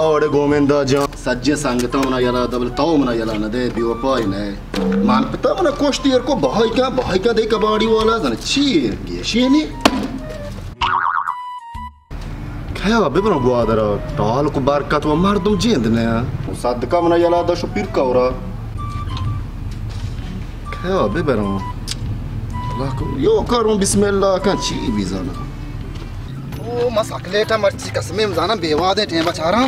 اوڑے گومندا جان، سجے سنگتاں منا یلا دبل، تو منا یلا نہ دے، بے وفائی نہ۔ من پتا منا کوشتی ار کو بہائی کا، بہائی کا دے کباڑی والا زن چی ایر گیشی نی۔ کیا ببرم گوادرا، ٹال کو برکت و مردم جند نیا۔ صدقہ منا یلا دا شو پیر کورا۔ کیا ببرم؟ اللہ کو یو کروں، بسم اللہ کن چی بیزانا۔ او ما سکلیٹا مرچی قسمیں زاناں بے وادیں ٹیم چاراں۔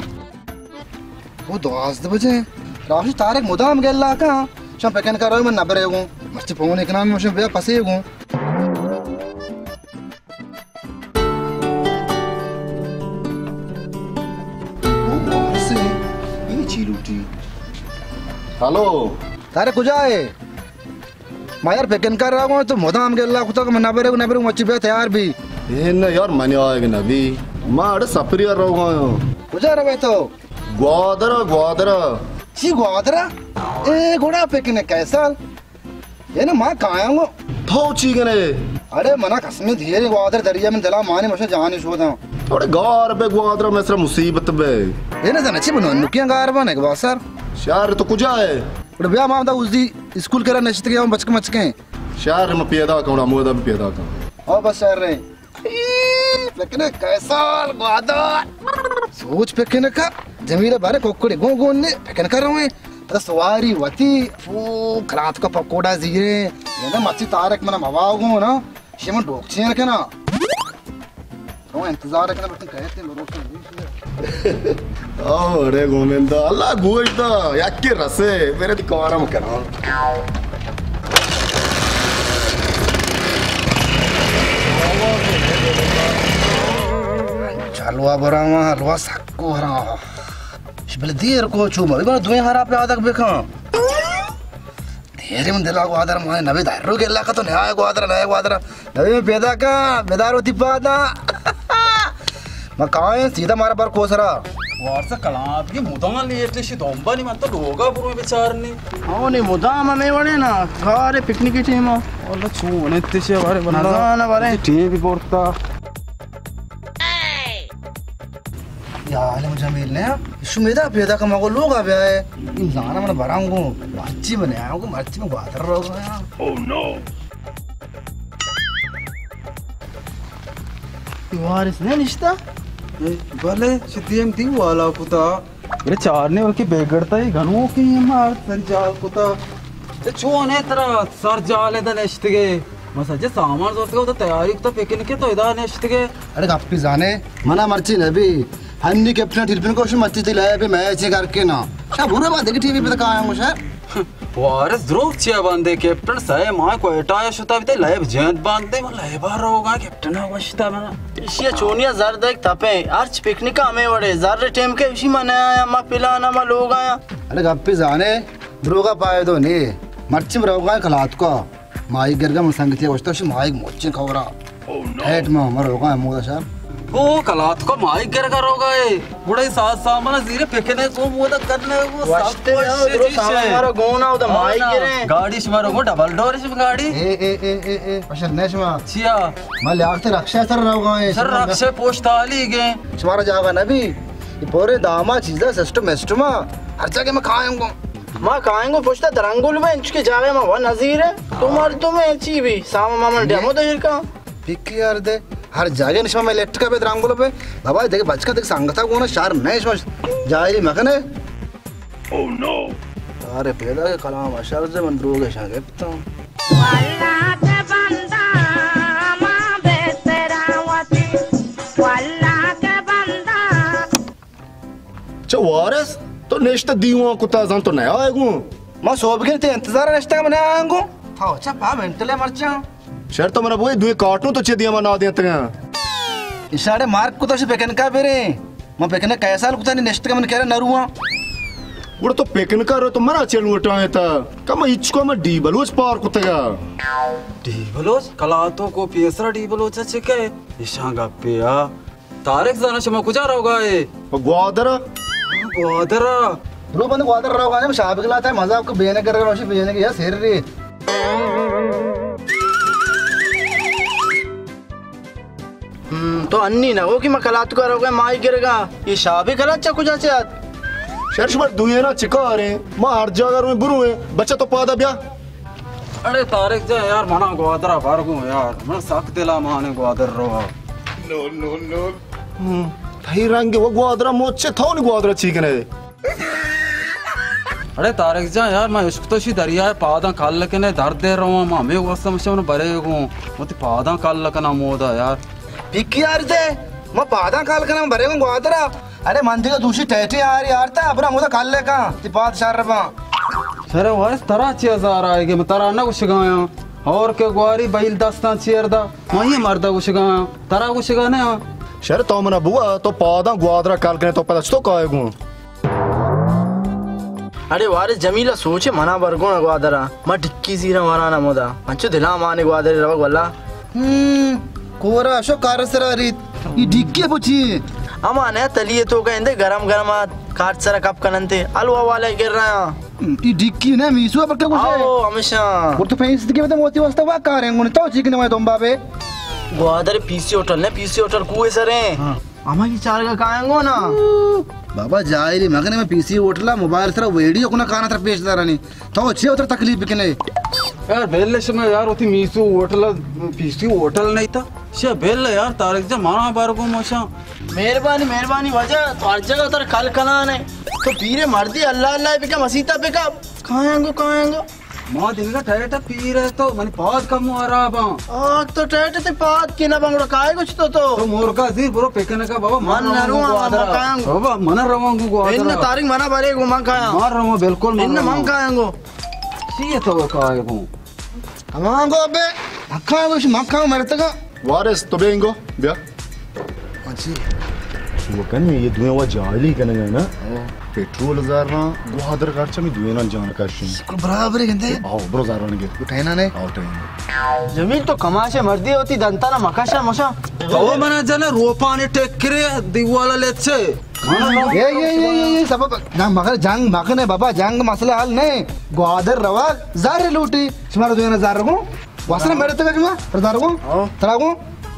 او دوازدہ بجے۔ راشی طارق مدام گلا کن۔ شم پکنکا روی من نبرے گوں۔ مرچی پونے کنان من شم بیا پسے گوں۔ او بارسے، اے چی لوٹی؟ ہلو۔ طارق کجا ئے؟ ما یار پکنکا روگاں، تو مدام گلا کتا کہ من نبرے گوں، نبرے گوں، مچی بیا تیار بی۔ اے نہ یار، منی آیگ نبی۔ ما اڑے سفری روگاں۔ کجا روے تو؟ گوادرا، گوادرا۔ چی گوادرا؟ اے گڑا پکنک کئے سال؟ یعنی ما کایاں گو۔ تو چی کنے؟ اڑے منا قسمیں دھیرے گوادر دریا من دلا مانے مشا جانی شوداں۔ اڑے گار بے گوادرا، میں سرا مصیبت بے۔ اے نہ زانا چی بنو نکیاں گار بنے گو سر۔ شہر تو کجا ئے؟ اڑے بیا ما دا ازدی اسکول کرا نشتگے ہم بچک مچکیں۔ شہر میں پیدا کنا، مودا بھی پیدا کنا۔ او بس شہر رہے۔ اے، پکنک کئے سال گوادر۔ سوچ پکنک ءَ۔ جمیلہ بارے کوکڑے گون گون نے پکنک ءَ رویں۔ پدا سواری وتی۔ فو، کلات کا پکوڑا زیرے۔ یہ نا مچی طارق منا موا گون نا۔ شی من ڈوک چین کنا۔ رو انتظار کنا بکن کہتے لوروٹا۔ او، اڑے گومندا، اللہ گوش دا، یکی رسے، میرے دی کارم کنا۔ چلوا براواں، حلوا سکو براواں۔ اش بلے دیر کو چو مبی، من دوئیں ہرا پیادک بکن۔ دیرے من دلا گوادر مانے نبی دارو گلا کا تو نیا گوادر، نیا گوادر۔ نبی من پیدا کا، بدار وتی پادا۔ ما کائیں سیدھا مارا بر کوسرا۔ وارسا کلام کی مدام لیٹ شی دومبا نی من تو لوگا برو بچار نی۔ او نی مدام ہمیں وڑے نا، گارے پکنکی ٹیم۔ واللہ چون انت شے بارے بندہ۔ نزانہ بارے۔ ٹیم بھی بورتا۔ یا عالم جمیل نے، شمیدا پیدا کا مگو لوگا بیائے۔ انسان من برانگو، مرچی بنے آؤں گو، مرچی میں گوادر روگا۔ او نو۔ وارث نے نشتا؟ بلے، شدیم دی والا کتا۔ بلے چارنے بلکہ بیگڑتا ہی گنو کی مار سنجال کتا۔ تے چون ہے ترا سر جال دا نشتگے؟ ما سجے سامان زورتگا، تو تیاری کتا پکنک تو ادا نشتگے۔ اڑے گپی زانے، منا مرچی نبی۔ ہنی کیپٹن ٹیلپن کو مرچی تی لائے پہ میچ کر کے نا۔ شا برے بعد دیکھ ٹی وی پہ کایا مشا۔ وارث دروغ چیا باندے؟ کیپٹن سئے ماہ کوئٹہ ءَ شتا بیتے، لیب جنت باندے، من لیب ءَ روگاں، کیپٹن ءَ گوشتا منا۔ ایشی ءَ چونیا زر دیگ تپیں، ہرچ پکنک ءَ ہمے وڑے، زر ٹیم کے ایشی من آیا، ما پلان ءَ ما لوگ آیا۔ اڑے گپی زانے، دروگا پائدو نے، مرچی روگاں کلات کو، مائی گرگا من سنگتی گوشتا، شی مائی موچیں کورا۔ ہیٹ ما، ما روگا ہمودا شار۔ او کلات کو مائی گرگا روگا ہے۔ گڑا اے ساز سامان زیرے پکنے کو مودا کرنے کو سب وشتے کو نا، درو سامان مارا گونا، او دا مائی گرے۔ گاڑی شمارا گو ڈبل ڈور شم گاڑی۔ اے، اے، اے، اے، اے، پشر نے شما۔ چیا؟ ما لیاقت رکشہ سر روگا ہے۔ سر رکشہ پوشتالی گے۔ شمارا جاگا نبی۔ یہ پورے داما چیزا سسٹم اسٹما۔ ہر جگہ ما کھائیں گو۔ ما کائیں گو پشتا درنگل میں انچ کے جاگہ ما وہ نظیر ہے۔ تو مردم ہے چی بھی۔ سامان مامان ڈیمو دے کا۔ پکی یار دے، ہر جاگہ نشما میں لٹ کا پہ درانگولو پہ۔ بابا دیکھ بچکا دیکھ سنگتا گونا شہر نہیں شما جاہلی مکنے۔ او نو۔ ارے پیدا کے کلام اشار دے من دروگ شاں گپتا ہوں۔ واللہ کے بندہ ما بہترا وتی۔ واللہ کے بندہ۔ چہ وارث، تو نشتہ دیوان کتا زان تو نیا آئے گوں۔ ما صبح کے تے انتظار نشتہ من آیا گوں۔ تھا چا پا منٹلے مرچاں۔ شر تو منا بوئے دوئے کارٹون تو چہ دیما نا دیتگا۔ اشارے مارک کتا شی پکنکا برے۔ ما پکنک کئے سال کتا نی نشتگا من کرا نرواں۔ گڑا تو پکنکا رو تو منا چہ لوٹائیں تا۔ کما ہچ کو ما ڈی بلوچ پار کتگا۔ ڈی بلوچ؟ کلاتو کو پیسرا ڈی بلوچ چکے؟ اشاں گپے آ۔ طارق زانا شما کجا روگا ئے؟ گوادر۔ گوادر۔ برو بند گوادر روگا ئے، شاہ بگلا تھا مزہ آپ کو بینے کر رہا، بینگ یا سر ری۔ ہم، تو انی نہ گو کہ ما کلات کو روگے مائی گرگا۔ یہ شابی کلات چا کجا چے آت؟ شر شمار دوینا چکاریں؟ ما ہر جاگہ رویں برویں۔ بچہ تو پادا بیا۔ اڑے طارق جان یار، منا گوادرا بر گوں یار، من سک دلا مانے گوادر روا۔ ہم، تئی رنگ و گوادرا موچے، تو نی گوادرا چی کنے؟ اڑے طارق جان یار، من اشکتوشی دریائے پاداں کل کنے، درد رواں، ما ہمے واسطہ مشا من برے گوں، وتی پاداں کل کنا مودا یار۔ پکی یار دے، ما پاداں کل کنا برے گوں گوادرا۔ اڑے من دیگہ دوشی ٹیٹی آری آرتا، ابرا مودا کل کن، تی پاد شر باں۔ سر وارث، ترا چی ہزار آئے گے؟ من ترا نہ گوشگایاں۔ اور کہ گواری بیل دستاں چیر دا، من یہ مردا گوشگایاں، ترا گوشگا نہ آں۔ شر تو منا بوا، تو پاداں گوادرا کل کنے، تو پدا چتو کائے گوں؟ اڑے وارث جمیلہ سوچے منا برگون گوادرا، ما ڈکی زیرا ورانا مودا، انچو دلا مانے گوادرے روگ واللہ۔ ہم، کورا شو کار سرا ریت۔ ای ڈکی پچی؟ اما نہ تلی تو کہ اندے گرم گرم آت، کار سرا کپ کننتے، الوا والے گر رہا۔ ای ڈکی نہ میسو پر کے گوشے؟ آو، ہمیشہ۔ اور تو پیس دکے بتا موتی واسطہ وا کاریں گون، تو چیک نہ دم بابے۔ گوادر پی سی ہوٹل نہ، پی سی ہوٹل کوئے سریں۔ ہاں۔ اما یہ چارگا کائیں گو نا۔ بابا جاہلی مگنے، میں پی سی ہوٹل موبائل سرا ویڈیو کنا کانا تر پیش دارانی۔ تو چے اتر تکلیف بکنے؟ یار بیل شما یار، وتی میسو ہوٹل، پیسی ہوٹل نہیں تا۔ شے بیل یار، طارق جان مانا بار گو مشا۔ مہربانی، مہربانی واجہ، تو ہر جگہ اتر کل کنانے۔ تو پیرے مردی، اللہ اللہ بکا، مسیتا بکا، کھائیں گو، کھائیں گو۔ ما دنگا ٹیٹ پیر ہے تو منی پاد کمو خراب ہاں۔ آگ تو ٹیٹ تے پاد کی نہ بنگڑا کائے گچ تو تو۔ تو مورگا زیر برو پکنکا بابا، من من رواں گو نہ رواں گوادرا۔ بابا، من رواں گو گوادرا۔ ان طارق منا بارے گو من کایا۔ من رواں بالکل من ان رواں۔ من کایا گو۔ چی ہے تو کائے گو؟ ہمان گو ابے، مکھاں گوش، مکھاں مرتگا۔ وارث، تو بے انگو، بیا۔ ہاں جی۔ شما کنے، یہ دوئیں وا جاہلی کنگا نا۔ ہاں۔ پیٹرول زار رہا، گوادر خرچہ میں دوئیں نان جان کشی۔ بالکل برابر ہے گندے۔ آو، برو زار رہا نگے۔ تو ٹھینا نے؟ آو، ٹھینا۔ جمیل تو کماشے مردی ہوتی، دنتا نا مکشا مشا۔ تو منا جنا روپانے ٹکرے، دیوالا لیچے۔ یہ، یہ، یہ، یہ، یہ سبب، نہ مگر جنگ مکنے بابا، جنگ مسئلہ حل نہیں۔ گوادر روا، زار لوٹی، شمارا دوئیں نان زار رکھوں۔ واسنا میڈ تک جمع، پر زار گون؟ ہاں۔ ترا گون؟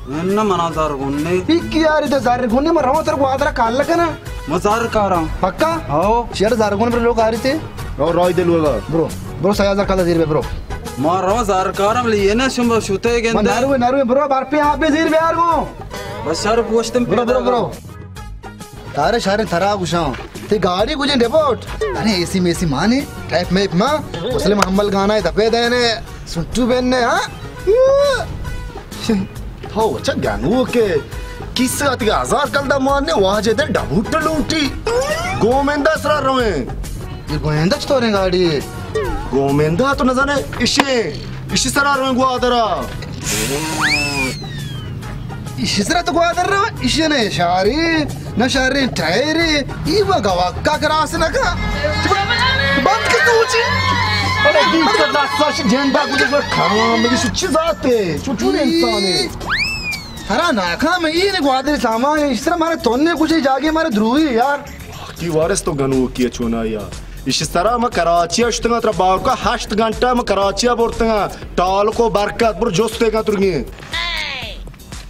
نہ، منا زار گون نے۔ پکی یار، تے زار گون نے، من رواں تر گوادرا کال لگنا۔ من زار کاراں۔ پکا؟ ہاں۔ شیر زار گون پر لوگ آ رہی تے۔ رو، روی دل ہوگا۔ برو، برو، سیازا کالا زیر بے، برو۔ ما رواں زار کاراں، بلے یہ نہ شما شوتے گندے۔ من نروے، نروے، برو، بار پہ آپ زیر بے آر گون۔ بس شر پوشتم برو، برو، برو۔ تارے شارے ترا گوشاں، تے گاڑی کجیں ڈبوٹ؟ ارے اے سی میسی مانے، ٹیپ میپ ما، مسلم حمل گانا ہے دپے دینے، سنٹو بننے، ہاں؟ تو اچھا گنو کے کس اتگا ہزار کل دا مانے واجہ دے ڈبوٹ لوٹی۔ گومندہ سرا رویں۔ یہ گومندہ چطوریں گاڑی ہے؟ گومندہ تو نزانے، اشے، اشی سرا رویں گوادرا۔ ایشی سرا تو گوادر رو، ایشی نہ شاری، نہ شاری ٹائری، ای وہ گواکا کراس نہ کا۔ بند کے تو چی؟ ارے بیت کا دستا شی جندا کو جو کام، یہ شو چی ذات ہے؟ شو چون انسان ہے؟ ترا ناکام ہے، یہ گوادر سامان ہے، اس طرح مارے تونے کچھ جاگے مارے دروی یار۔ کی وارث تو گنوکی چونا یا؟ ایشی سرا ما کراچی اشتگا ترا باورکا ہشت گھنٹہ ما کراچی برتگا، ٹالکو برکت بر جستے کا ترگی۔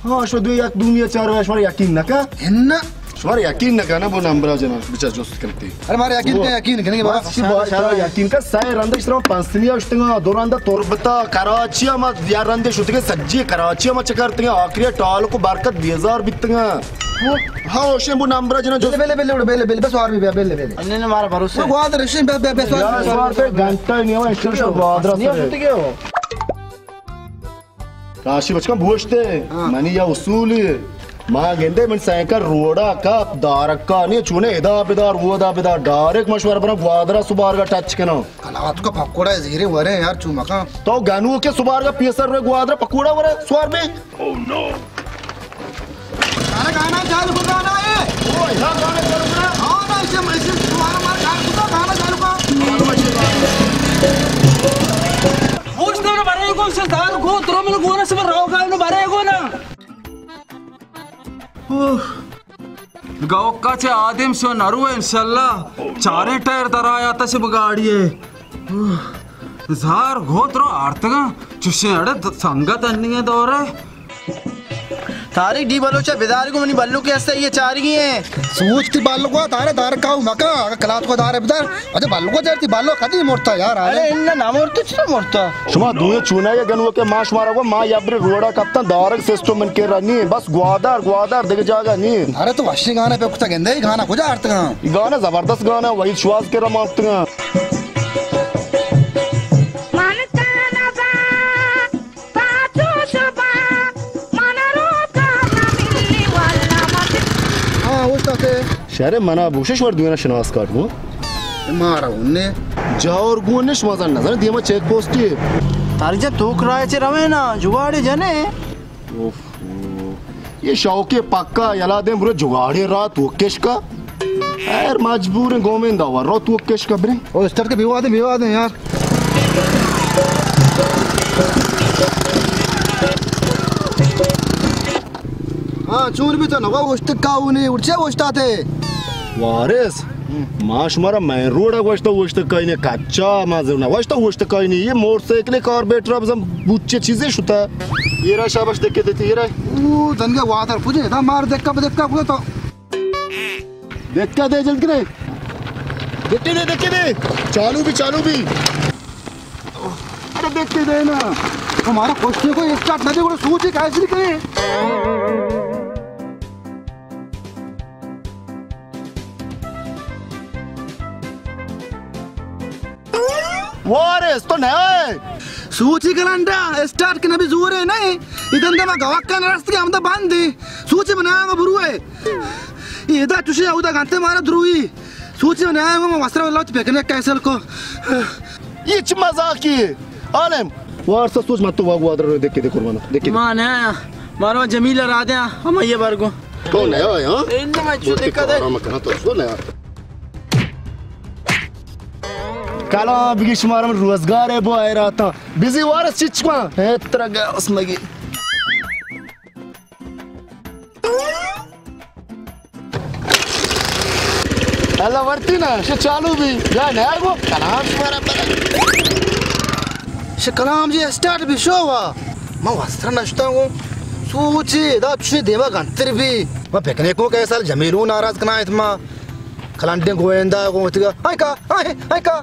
ہاں، شما دو یک دومی چار، شما یقین نکا؟ ہن۔ شما یقین نکا نا، بو نمبر جنا، بچا جست کرتے۔ ارے مارا یقین کا، یقین کریں گے بابا۔ بس شی با-، شما یقین کا، سہ رندہ شما پنسنی اشتگا، دو رندہ تربتا، کراچی ما یا رندے شتگے سجی کراچی ما چکرتگے، آخری ٹالکو برکت بیزار بیتگا۔ ہاں، اوشن بو نمبر جنا جست۔ بلے، بلے، بلے، بلے، بلے، بس اور بھی بلے، بلے۔ انہیں نے مارا بھروسہ ہے۔ گوادر اشن بے، بے، بے، سوار، سوار پہ گھنٹہ نہیں ہوا، اشن بے، گوادر بس سے۔ شتگے ہو۔ راشی بچکاں بوشتے، ہاں۔ منی یا اصولی، ما گندے من سائیکل روڈا کپ دارکا نے چونے ادا بدار، وہ ادا بدار، ڈائریکٹ مشور بنا گوادرا سبارگا ٹچ کنا۔ کلات کا پکوڑا زیرے ورے یار چو مکان۔ تو گنو کے سبارگا پیسر رے گوادرا پکوڑا ورے سوار بے۔ Oh no! ارے گانا چالو کر، گانا ہے۔ او، یہاں گانا چالو کرا۔ ہاں نا، اسے، اسے تمہارا مار چالو کر، گانا چالو کر۔ گوش تو بھرے گو، سے دار گو، ترو من گو نا، سے رو گا نو بھرے گو نا۔ اوہ۔ گوکا چہ آدم شو نرو انشاءاللہ۔ چاریں ٹائر در آیا تا شب گاڑی ہے۔ اوہ۔ زار گو ترو آرتگا۔ چوشیں اڑے سنگت انیگیں دور ہے۔ طارق، ڈی بلوچا بدار گو، منی بلوکے ہستا، یہ چارگی ہیں۔ سوچ تی بلوکا دارے، دار کاو مکا، اگر کلات کو دارے بدار۔ اچھا، بلوکا دار تی بلوک کدی مرتا یار، آرے۔ ارے، انہ نہ مرتا، چرا مرتا؟ شما دوئیں چونائی گنوکے، ما شمارا گو، ما یبرے روڈا کپتن، دارگ سسٹم من کرا نی، بس گوادر، گوادر، دگہ جاگہ نی۔ ارے تو وشی گانا پہ کتا گندے، گانا کجا آرتگا؟ یہ گانا زبردست گانا، وحید شواز کرا مانگتگا۔ من تنبا، تا چو شبا، من روکا نمیلی والا مت۔ ہاں، اوشتاتے۔ شہر منا بوشش ور دوینا شناس کارت گو۔ مارا انّے۔ جاور گون نے شما زن نزن، دیما چیک پوسٹی۔ طارق جان، تو کرائے چے روے نا، جگاڑے جنے۔ اوف۔ یہ شوقے پکا، یلا دیں برو جگاڑے را تو کش کا۔ خیر، مجبور ہیں، گومین دا ور رو تو کش کا برے۔ او اسٹارٹ کے بیوا دیں، بیوا دیں یار۔ ہاں، چون بھی تو نگو گوشت کاونی، اڑچے گوشتاتے۔ وارث، ما شمارا مین روڈ ءَ گوشتہ اوشتکائی نے، کچا ما زر نہ گوشتہ اوشتکائی نے۔ یہ موٹر سائیکل کاربیٹر ءَ بزن بوچے چیزے شتا۔ یہ را شاباش دکے دیتی، یہ را۔ او دنگے واتر کجے دا مار دکا بدکا کو تو۔ دکا دے جلد کرے۔ دکے دے، دکے دے۔ چالو بھی، چالو بھی۔ ارے دکے دے نا۔ ہمارا خوشی کو اسٹارٹ نہ دے، وہ سوچے کیسے کرے۔ وارث، تو نیا ئے؟ سوچی کلنڈا، اسٹارٹ کہ نبی زورے نہیں۔ ادن دے ما گواکان رست کے ہمدا بندی۔ سوچی بنا ما بروئے۔ ادا چوشی اودا گنتے مارا دروئی۔ سوچی بنا ما وسرا واللہ پکنک کینسل کو۔ یہ چی مذاقی ہے؟ عالم، وارث سوچ مت تو واگو ادر دیکھ کے دے قربان، دیکھ کے دے۔ ما نیا، مارو جمیل را دیا، ہم یہ برگو۔ تو نیا ئے، ہاں؟ ان میں چو دکا دے۔ آرام کنا تو سو نیا۔ کلام بگی شمارم روزگار ہے بو آئے راتا۔ بزی وارث چچ کن۔ ہے ترا گیا اس مگی۔ اللہ ورتی نا، شے چالو بھی۔ یا نیا گو کلام شمارا بلد۔ شے کلام جی اسٹارٹ بھی شو وا۔ ما وستر نشتا گو۔ سوچی دا چوشی دیما گنتر بھی۔ ما پکنکو کہ سال جمیلو ناراض کنا اتما۔ کلانڈیں گویندا گو اتگا۔ ہائے کا، ہائے، ہائے کا۔